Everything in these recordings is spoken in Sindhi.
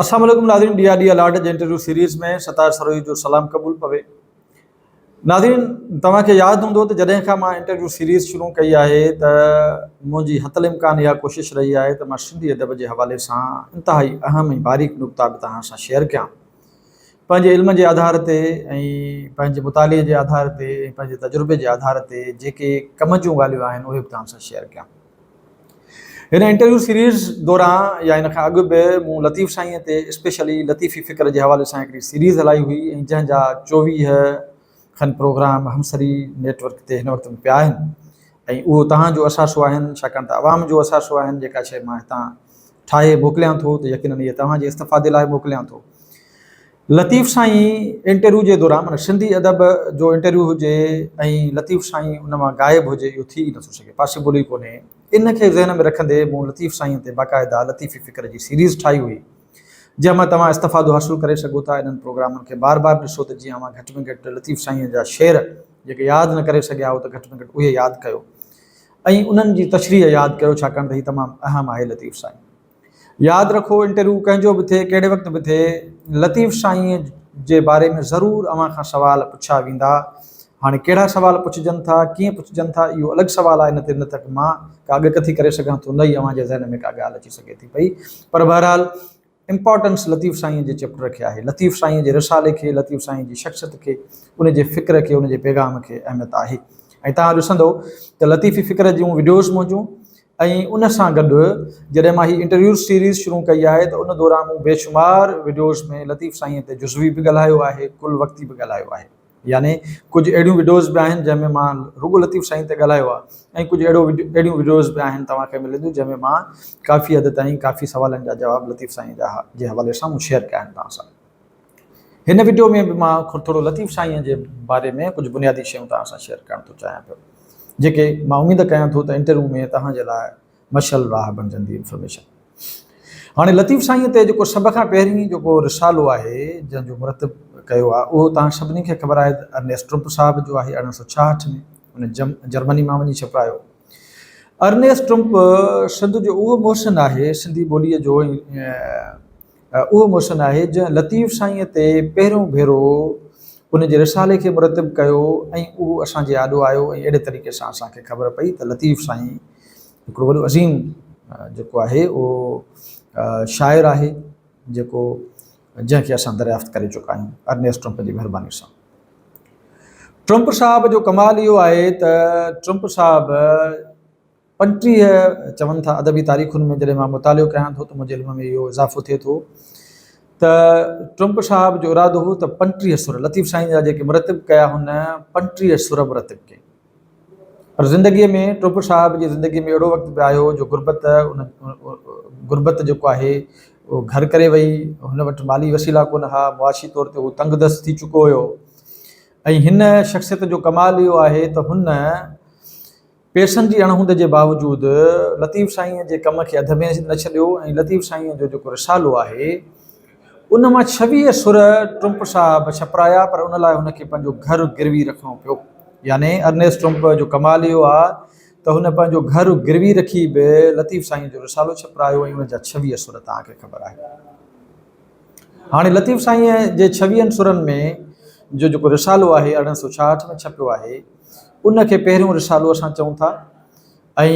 السلام عليڪم ناظرين ڊي آر ڊي الاٽ جي انٽرويو سيريز ۾ ستار سروهي جو سلام قبول پوي ناظرين توهان کي ياد هوندو ته جڏهن کان مان انٽرويو سيريز شروع ڪئي آهي ته منهنجي حت الامڪان اها ڪوشش رهي آهي ته مان سنڌي ادب جي حوالي سان انتهائي اهم ۽ باريڪ نقطا به توهان سان شيئر ڪيان پنهنجي علم جي آڌار تي ۽ پنهنجي مطالعي جي آڌار تي ۽ پنهنجي تجربي جي آڌار تي جيڪي ڪم جون ڳالهيون آهن اهي به توهان سان شيئر ڪيان هن انٽرويو سيريز دوران يا ان کان اڳ به مون لطيف سائينء تي اسپيشلي لطيفي فڪر جي حوالي سان هڪڙي سيريز هلائي هئي ۽ جنهن جا 24 کن پروگرام همسري نيٽ ورڪ تي هن وقت به پيا آهن ۽ اهو توهان جو اثاثو آهن ڇاڪاڻ ته عوام جو اثاثو آهن جيڪا شيء مان هتان ٺاهي موڪليان ٿو ته يقينن اهي توهان جي استفادي لاء موڪليان ٿو. لطيف سائين انٽرويو جي دوران معنيٰ سنڌي ادب جو انٽرويو هجي ۽ لطيف سائين ان مان غائب هجي اهو ٿي ئي نٿو سگهي پاسيبل ئي ڪونهي ان کي ذهن ۾ رکندي مون لطيف سائين تي باقاعده لطيفي فڪر جي سيريز ٺاهي هئي جنهن مان توهان استفادو حاصل ڪري سگهو ٿا انهن پروگرامن کي بار بار ڏسو ته جيئن اوهان گهٽ ۾ گهٽ لطيف سائين جا شعر جيڪي ياد نه ڪري سگهيا آهيو ته گهٽ ۾ گهٽ اهي ياد ڪيو ۽ انهن جي تشريح ياد ڪيو ڇاڪاڻ ته هي تمام اهم آهي لطيف سائين ياد رکو انٽرويو ڪنهن جو به ٿئي ڪهڙي وقت به ٿئي لطيف سائين جي باري ۾ ضرور اوهان کان سوال پڇيا ويندا. هاڻي ڪهڙا سوال پڇجن ٿا ڪيئن پڇجن ٿا اهو الڳ سوال آهي ان تي نه ته مان ڪا اڳڪٿي ڪري سگهان ٿو نه ئي اوهان جي ذهن ۾ ڪا ڳالهه اچي سگهي ٿي پئي پر بهرحال امپارٽنس لطيف سائين جي چيپٽر کي آهي لطيف سائين جي رسالي کي لطيف سائين جي شخصيت کي ان جي فڪر کي ان جي پيغام کي اهميت آهي ۽ توهان ڏسندو ته لطيفي فڪر جون وڊيوز منهنجون ۽ ان سان گڏ جڏهن مان هي انٽرويوز سيريز شروع ڪئي آهي ته ان دوران مون بيشمار وڊيوز ۾ لطيف سائينء تي جزوي به ڳالهايو آهي ڪل وقتي به ڳالهايو آهي يعني ڪجهه اهڙيون وڊيوز به آهن جنهن ۾ مان رڳو لطيف سائين تي ڳالهايو آهي ۽ ڪجهه اهڙو اهڙيون وڊيوز به آهن توهان کي ملنديون جنهن ۾ مان ڪافي حد تائين ڪافي سوالن جا جواب لطيف سائين جا جي حوالي سان مون شيئر ڪيا آهن توهان سان. هن وڊيو ۾ به مان ٿورو لطيف سائين جي باري ۾ ڪجهه بنيادي شيون توهان سان شيئر ڪرڻ ٿو چاهيان پيو جيڪي مان اميد ڪيان ٿو ته انٽرويو ۾ توهان جي لاء مشعل راهه بڻجندي انفارميشن. هاڻي لطيف سائين تي جيڪو سڀ کان پهرين جيڪو رسالو آهي جنهن جو مرتب ڪيو آهي اهو توهان سڀني کي خبر آهي ته ارنيسٽ ٽرمپ صاحب جو آهي 1866 ۾ ان جرمني مان وڃي ڇپرايو. ارنيسٽ ٽرمپ سنڌ جو اهو محسن آهي سنڌي ٻوليء جو اهو محسن آهي جنهن لطيف سائينء تي پهريون ڀيرو ان جي رسالي کي مرتب ڪيو ۽ اهو اسان جي آڏو آيو ۽ اهڙي طريقي سان اسان کي خبر پئي ته لطيف سائين هڪڙو وڏو عظيم جيڪو آهي اهو شاعر آهي جيڪو جنهن کي اسان دريافت ڪري چڪا آهيون ارنيسٽ ٽرمپ جي مهرباني سان. ٽرمپ صاحب جو ڪمال اهو آهي ته ٽرمپ صاحب 35 چون ٿا ادبي تاريخن ۾ جڏهن مان مطالعو ڪيان ٿو ته منهنجي علم ۾ اهو اضافو ٿئي ٿو ته ٽرمپ صاحب جو ارادو هو ته 35 سر لطيف سائين جا جيڪي مرتب ڪيا هن 35 سر مرتب ڪيا پر زندگيء ۾ ٽرمپ صاحب جي زندگيء ۾ اهڙو وقت به آيو جو غربت ان غربت جيڪو آهي اهو گهر ڪري وئي هن وٽ مالي وسيلا ڪونه هئا معاشي طور تي هو تنگ دست ٿي چڪو هيو ۽ هن شخصيت جو ڪمال اهو آهي ته هن پيسن جي اڻهوند جي باوجود لطيف سائينء جي ڪم کي اڌ ۾ نه ڇڏيو ۽ لطيف سائينء جو جيڪو رسالو آهي، ان مان 26 سر ٽرمپ صاحب ڇپرايا پر ان لاء هن کي پنهنجو گهر گروي رکڻو پيو. يعني ارنيسٽ ٽرمپ جو ڪمال اهو آهي ته هن پنهنجو گهر گروي رکي به لطيف سائينء جو رسالو ڇپرايو ۽ ان جا 26 سر توهان کي خبر آهي. هاڻي لطيف سائينء جي ڇويهن سرن ۾ جو جيڪو رسالو آهي 1866 ۾ ڇپيو آهي، ان کي پهريون رسالو اسان چئون ٿا ۽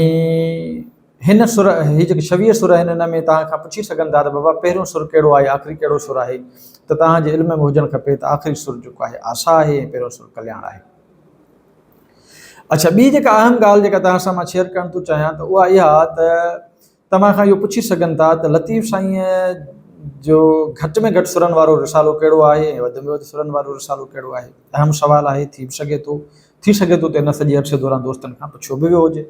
هن سر هي جيڪي ڇويهه سر آهن ان ۾ توهان کان پڇي سگهن ٿا ته بابا پهريون سر ڪهڙو آهي آخري ڪهڙو سر آهي ته توهان جي علم ۾ هجڻ کپي ته آخري سر جيڪو آهي آسا آهي ۽ پهريون سر ڪلياڻ آهي. اڇا ٻي جيڪا اهم ڳالهه جيڪا توهان سان مان شيئر ڪرڻ ٿو چاهيان ته اها اها ته توهان کان اهو پڇي سگهن ٿا ته لطيف سائينء جو گهٽ ۾ گهٽ سرن وارو رسالو ڪهڙو آهي ۽ وڌ ۾ وڌ سرن وارو رسالو ڪهڙو آهي؟ اهم سوال آهي، ٿي به سگهي ٿو، ٿي سگهي ٿو ته ان سڄي عرصي دوران دوستن کان پڇيو به ويو هجي.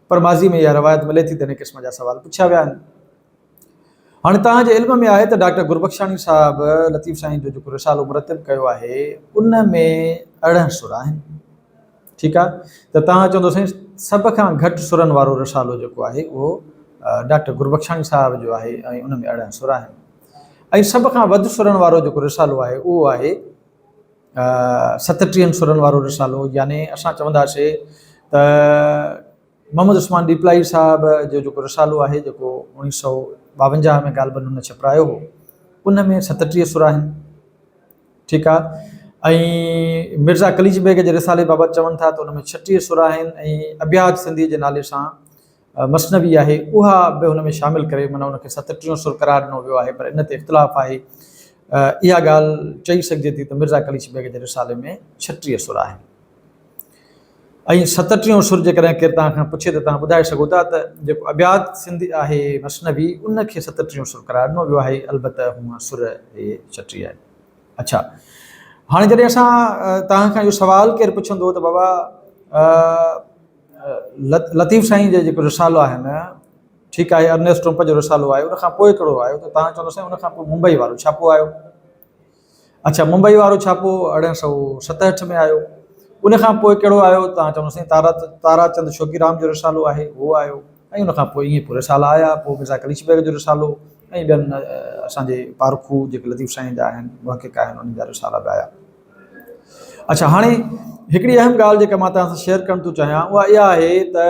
پر ماضي ۾ اها روايت ملي ٿي ته ان قسم جا سوال پڇيا ويا آهن. هاڻي توهان جي علم ۾ آهي ته ڊاڪٽر گربخشاڻي صاحب لطيف سائين جو جيڪو رسالو مرتب ڪيو آهي، ان ۾ 18 سر آهن. ٺيڪ آ ته توهان چوندو سائين سڀ کان گهٽ سرن وارو رسالو جيڪو آهي اهو ڊاڪٽر گربخشاڻي صاحب جو آهي ۽ ان ۾ 18 سر آهن ۽ سڀ کان وڌ سرن وارو جيڪو رسالو آهي اهو آهي ستٽيهن سرن وارو رسالو يعني اسان چونداسي ته محمد عثمان ڏيپلائي صاحب جو جيڪو رسالو آهي جيڪو اوڻيهه سئو 152 ۾ غالباً هن ڇپرايو هو، ان ۾ 37 سر آهن. ٺيڪ آ ۽ مرزا قليچ بيگ جي رسالي بابت چون ٿا ته ان ۾ 36 سر آهن ۽ ابيات سنڌي جي نالي سان مثنوي آهي اها به ان ۾ شامل ڪري معنيٰ ان کي ستٽيهون سر قرار ڏنو ويو آهي پر ان تي اختلاف آهي. اها ڳالهه چئي سگهجي ٿي ته مرزا قليچ بيگ جي رسالي ۾ 36 سر آهن ۽ ستٽيهون سر جيڪڏهن ڪير توهان کان پڇي ته توهان ٻڌائي سگهو ٿا ته جيڪو ابيات سنڌي آهي مثنوي ان کي ستٽيهون سر قرار ڏنو ويو آهي البته هونء سر هي 36 آهي. اڇا هاڻي جڏهن اسان توهان کان اهو سوال ڪير پڇندو ته بابا لطيف سائين جو جيڪو رسالو آهي نه ٺيڪ آهي ارنيسٽ ٽرمپ جو رسالو آيو ان کان پوء ڪهڙو آيو ته توهان چوندو سائين ان کان پوء ممبئي وارو ڇاپو آيو. اڇا ممبئي وارو ڇاپو 1867 ۾ آيو ان کان پوء ڪهڙو آيو توهان چوندو سائين تارا تارا چند شوقيرام جو رسالو آهي اهو آيو ۽ ان کان پوء ائين پوء رسالا آيا پوء مرزا قليچ بيگ جو رسالو ۽ ٻين اسان جي پارکو جيڪي لطيف سائين جا آهن محقق آهن انهن جا رسالا به آيا. اڇا هاڻي هڪڙي اهم ڳالهه جيڪا مان توهان سان شيئر ڪرڻ ٿو چاهيان اها اها آهي ته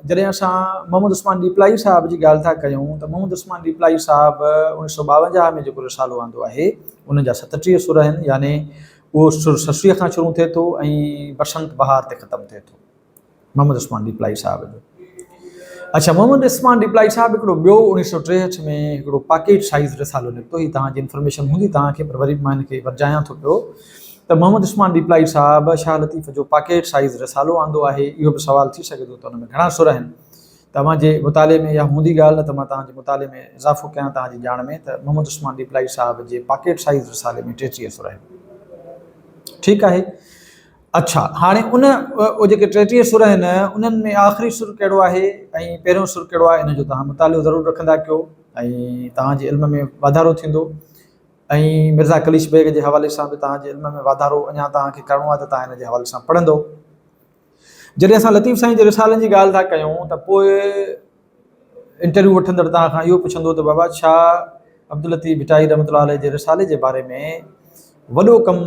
جڏهن اسان محمد عثمان ڏيپلائي صاحب جي ڳالهه ٿا ڪيون ته محمد عثمان ڏيپلائي صاحب 1952 ۾ جيڪو رسالو آندو آهي ان جا 37 سر آهن يعني اهو سر سسئيء کان شروع ٿئي ٿو ۽ بسنت بهار تي ختم ٿئي ٿو. محمد عثمان ڏيپلائي صاحب جو. اڇا محمد عثمان ڏيپلائي صاحب هڪڙو ٻيو 1963 ۾ هڪڙو پاڪيٽ سائيز رسالو نڪتو هي توهان جي انفارميشن هوندي توهان کي پر وري به مان هن کي ورجايان ٿو پيو ته محمد عثمان ڏيپلائي صاحب شاهه لطيف جو پاڪيٽ سائيز رسالو آندو آهي اهو به سوال ٿي سگهي ٿو ته ان ۾ گهڻا سر آهن توهان جي مطالعي ۾ اها هوندي ڳالهه نه ته مان توهان جي مطالعي ۾ اضافو ڪيان توهان جي ڄاڻ ۾ ته محمد عثمان ڏيپلائي صاحب جي پاڪيٽ سائيز رسالي ۾ 33 سر آهن ٺيڪ آهي اڇا هاڻي ان اهي جيڪي 33 سر آهن انهن ۾ آخري سر ڪهڙو آهي ۽ پهريون سر ڪهڙو آهي ان جو توهان مطالعو ضرور رکندا ڪيو ۽ توهان جي علم ۾ واڌارو ٿيندو ۽ مرزا قليچ بيگ جي حوالي سان به توهان جي علم ۾ واڌارو اڃا توهان کي ڪرڻو آهي ته توهان ان جي حوالي سان پڙهندو. جڏهن اسان لطيف سائين جي رسالن جي ڳالهه ٿا ڪيون ته پوء انٽرويو وٺندڙ توهان کان اهو پڇندو ته بابا ڇا عبداللطيف ڀٽائي رحمة الله عليه جي رسالي جي باري ۾ وڏو ڪم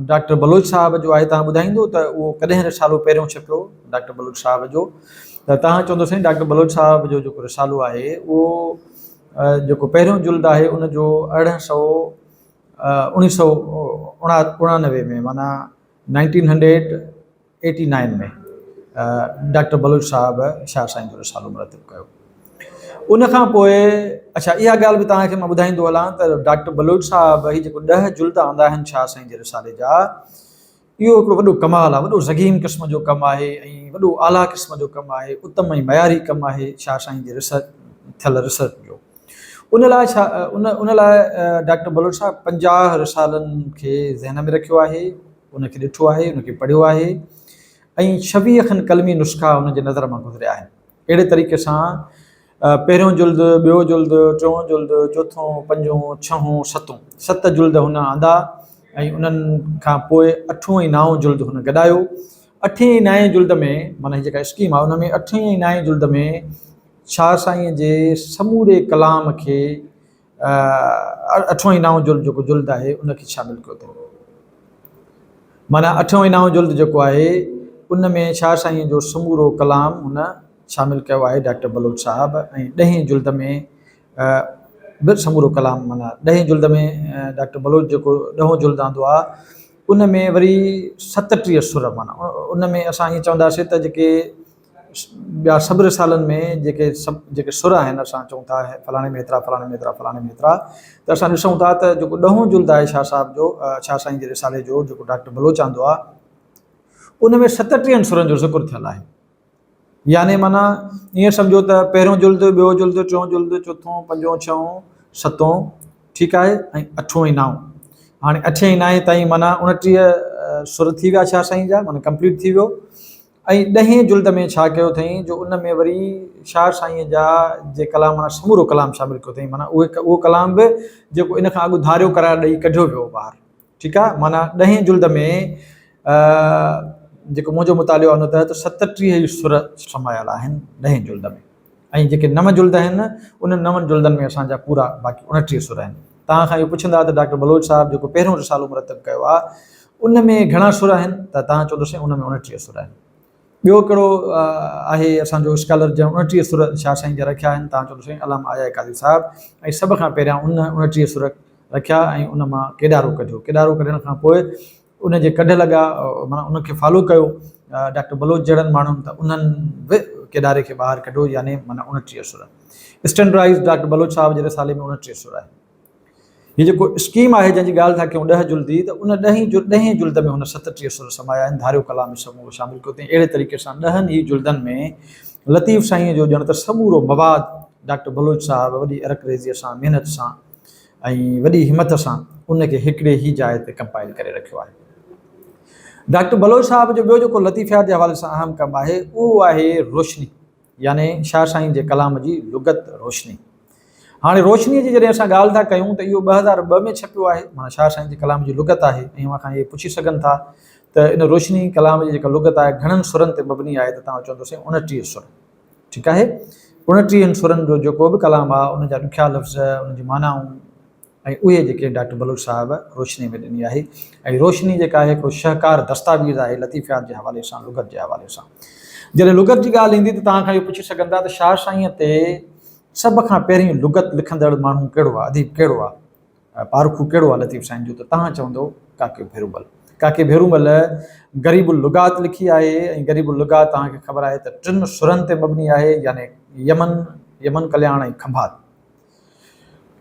ڊاڪٽر بلوچ صاحب جو آهي توهان ٻڌائيندو ته اهو ڪڏهن رسالو پهريون ڇپيو ڊاڪٽر بلوچ صاحب جو ته توهان چوندو سائين ڊاڪٽر بلوچ صاحب جو جيڪو رسالو آهي اهو جيڪو پهريون جلد آهي ان جو ارڙهن سو اڻويهه سو اڻانوي ۾ معنيٰ nineteen hundred eighty nine ۾ doctor Baloch صاحب شاهه سائين جو رسالو مرتب ڪيو. ان کان پوء اڇا اها ڳالهه به توهان کي مان ٻڌائيندو هلان ته ڊاڪٽر بلوچ صاحب هي جيڪو ڏهه جلد آندا آهن شاهه سائين جي رسالي جا اهو هڪڙو وڏو ڪمال آهي وڏو ضخيم قسم جو ڪم آهي ۽ وڏو اعليٰ قسم جو ڪم آهي اتم ۽ معياري ڪم آهي شاهه سائين جي ريسرچ ٿيل ريسرچ جو ان لاء ڇا ان ان لاء ڊاڪٽر بلوچ صاحب 50 رسالن کي ذهن ۾ رکيو آهي ان کي ڏٺو آهي، ان کي پڙهيو آهي ۽ ڇويهه کن قلمي نسخا ان جي نظر مان گذريا آهن. اهڙي طريقي سان پهريون جلد، ٻيو جلد، ٽيون جلد، چوٿون، پنجون، ڇهون، ستون، ست جلد هن آندا ۽ انهن کان پوء اٺون ۽ نائون جلد هن گڏايو. اٺين ۽ نائين جلد ۾ معنيٰ هي جيڪا اسڪيم آهي ان ۾ اٺين ۽ نائين جلد ۾ شاهه سائينء جي سموري ڪلام کي اٺون ۽ نائون جلد جيڪو جلد آهي ان کي شامل ڪيو اٿن. معنيٰ اٺون ۽ نائون جلد جيڪو آهي ان ۾ شاهه سائينء جو سمورو ڪلام هن شامل ڪيو آهي ڊاڪٽر بلوچ صاحب ۽ ڏهين جلد ۾ به سمورو ڪلام معنيٰ ڏهين جلد ۾ ڊاڪٽر بلوچ جيڪو ڏهون جلد آندو آهي ان ۾ وري 37 سر معنيٰ ان ۾ اسان ائين چونداسين ته جيڪي ٻيا سڀ رسالن ۾ جيڪي سڀ جيڪي سر آهن اسان چئون ٿا فلاڻي ۾ هيترا فلاڻي ۾ هيترا فلاڻي ۾ هيترا ته اسان ڏسون ٿا ته جيڪو ڏهون جلد آهي شاهه صاحب جو شاهه سائين جي رسالي جو جيڪو ڊاڪٽر بلوچ آندو آهي ان ۾ ستٽيهن سرن جو ذڪر ٿيل آهي يعني معنيٰ ائين سمجهو ته پهريون جلد ٻيو جلد ٽيون جلد چوٿون پنجون ڇهون ستون ٺيڪ آهي ۽ اٺون ۽ نائون هاڻي اٺين ۽ نائين تائين معنيٰ 29 سر ٿي ويا شاهه سائين جا معنيٰ ڪمپليٽ ٿي ويو ۽ ڏهين جلد ۾ ڇا ڪيو اٿئين جو ان ۾ وري شاهه سائينء جا جي ڪلام معنيٰ سمورو ڪلام شامل ڪيو اٿئين معنيٰ اهي اهو ڪلام به جيڪو ان کان اڳ ڌاريو قرار ڏئي ڪڍيو ويو هو ٻاهر ٺيڪ آهي معنيٰ ڏهين جلد ۾ جيڪو منهنجو مطالعو آهي ان تحت 37 ئي سر سمايل آهن ڏهين جلد ۾ ۽ جيڪي نون جلد آهن انهن نون جلدن ۾ اسان جا پورا باقي 29 سر آهن. توهان کان اهو پڇندا ته ڊاڪٽر بلوچ صاحب جيڪو پهريون رسالو مرتب ڪيو آهي ان ۾ گهڻا سر آهن ته توهان چوندو سائين ان ۾ 29 سر آهن. ٻيو ڪهڙو آهي اسان جو اسڪالر جنهن 29 سر شاهه سائين جا رکيا آهن؟ توهان چوندو سائين علامه آء آء قاضي صاحب ۽ سڀ کان پهريان ان 29 سر رکيا ۽ ان مان ڪيڏارو ڪڍيو. ڪيڏارو ڪڍڻ کان پوء ان جي ڪڍ لڳا معنيٰ ان کي فالو ڪيو ڊاڪٽر بلوچ جهڙن ماڻهن ته انهن به ڪيڏاري کي ٻاهر ڪڍيو يعني معنيٰ 29 سر اسٽينڊرائيز ڊاڪٽر بلوچ صاحب جي رسالي ۾ 29 سر آهن. هي جيڪو اسڪيم آهي جنهن جي ڳالهه ٿا ڪيون ڏهه جلدي ته ان ڏهين جلد ڏهين جلد ۾ هن 37 سر سمايا آهن ڌاريو ڪلام سمورو شامل ڪيو اٿئين اهڙي طريقي سان ڏهن ئي جلدن ۾ لطيف سائينء جو ڄڻ ته سمورو مواد ڊاڪٽر بلوچ صاحب وڏي عرق ريزيء سان محنت سان ۽ وڏي همت سان ان کي هڪڙي ئي جاء تي ڪمپائل ڪري رکيو آهي. ڊاڪٽر بلوچ صاحب جو ٻيو جيڪو لطيفيات جي حوالي سان اهم ڪم آهي اهو آهي روشني يعني شاهه سائين جي ڪلام جي لغت روشني. هاڻي روشنيء جي جڏهن اسان ڳالهه ٿا ڪيون ته اهو 2002 ۾ ڇپيو آهي، معنيٰ شاهه سائين جي ڪلام جي لغت آهي ۽ اوهان کان اهي پڇي سگهن ٿا ته ان روشني ڪلام جي جيڪا لغت آهي گهڻن سرن تي مبني آهي ته توهان چوندو سائين 29 سر ٺيڪ آهي 29 سرن جو جيڪو به ڪلام آهي ان جا ڏکيا لفظ ان جون معنائون ۽ اهي جيڪي ڊاڪٽر بلوچ صاحب روشني ۾ ڏني آهي ۽ روشني جيڪا آهي هڪڙو شهڪار دستاويز آهي لطيفيات جي حوالي سان لغت جي حوالي سان جڏهن لغت جي ڳالهه ايندي ته توهان کان اهو پڇي سگهن ٿا ته شاهه سائينء تي سڀ کان پهرين لغت لکندڙ ماڻهو ڪهڙو آهي اديب ڪهڙو آهي پارکو ڪهڙو آهي لطيف سائين جو ته توهان چوندو ڪاڪي ڀيرومل ڪاڪي ڀيرومل غريب اللغات لکي آهي ۽ غريب اللغات توهان کي خبر آهي ته ٽن سرن تي مبني آهي يعني يمن يمن ڪلياڻ ۽ کنڀات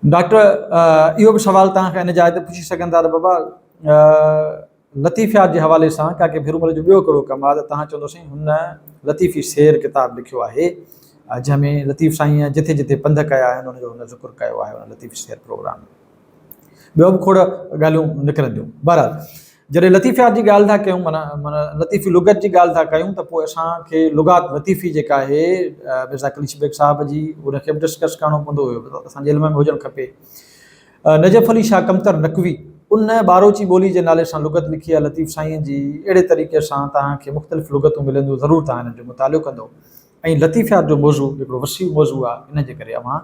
ڊاڪٽر اهو به سوال توهان کان ان جاء تي پڇي سگهن ٿا ته بابا لطيفيات جي حوالي سان ڪاڪي ڀيرومل جو ٻيو ڪهڙو ڪم آهي ته توهان چوندو سائين هن لطيفي سير ڪتاب لکيو آهي جنهن ۾ لطيف سائين جٿي جٿي پنڌ ڪيا آهن ان جو هن ذڪر ڪيو آهي ان لطيفي سير پروگرام ۾ ٻيو به کوڙ ڳالهيون نڪرنديون. بهرحال جڏهن لطيفيات جي ڳالهه ٿا ڪيون معنيٰ معنيٰ لطيفي لغت جي ڳالهه ٿا ڪيون ته پوء اسان کي لغات لطيفي جيڪا آهي مرزا قليچ بيگ صاحب جي ان کي به ڊسڪس ڪرڻو پوندو اهو اسان جي علم ۾ هجڻ کپي. نجف علي شاهه ڪمتر نقوي ان ٻاروچي ٻولي جي نالي سان لغت لکي آهي لطيف سائين جي اهڙي طريقي سان توهان کي مختلف لغتون ملنديون ضرور توهان انهن جو مطالعو ڪندو. ۽ لطيفيات جو موضوع هڪڙو وسيع موضوع آهي ان جي ڪري اوهان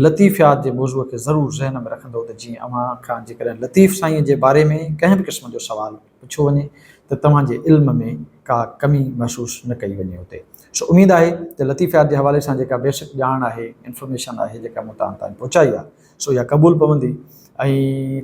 لطيفيات جي موضوع کي ضرور ذهن ۾ رکندو ته جيئن اوهان کان جيڪڏهن لطيف سائينء جي باري ۾ ڪنهن به قسم جو سوال پڇيو وڃي ته توهان جي علم ۾ ڪا ڪمي محسوس نه ڪئي وڃي اتي سو اميد آهي ته لطيفيات جي حوالي سان جيڪا بيسڪ ڄاڻ آهي انفارميشن آهي جيڪا مون توهان تائين پهچائي آهي سو اها قبول پوندي ۽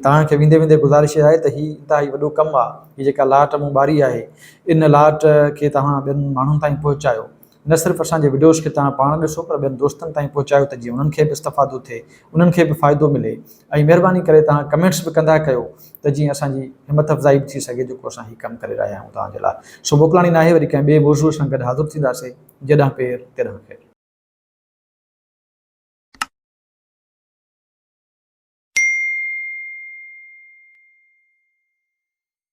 توهان کي ويندي ويندي گذارش اها آهي ته هي انتهائي وڏو ڪم آهي هي جيڪا لاٽ مون ٻاري آهي ان لاٽ کي توهان ٻين ماڻهن تائين پهچايو نه صرف اسان جي وڊيوز کي توهان پاڻ ڏسو پر ٻين دوستن تائين پهچايو ته جيئن انهن کي به استفادو ٿئي انهن کي به فائدو ملي ۽ مهرباني ڪري توهان ڪمينٽس به ڪندا ڪيو ته جيئن اسان جي همت افزائي به ٿي سگهي جيڪو اسان هي ڪم ڪري رهيا آهيون توهان جي لاء سو موڪلاڻي ناهي وري ڪنهن ٻئي موضوع سان گڏ حاضر ٿينداسي جيڏانهن پير تيڏانهن خير.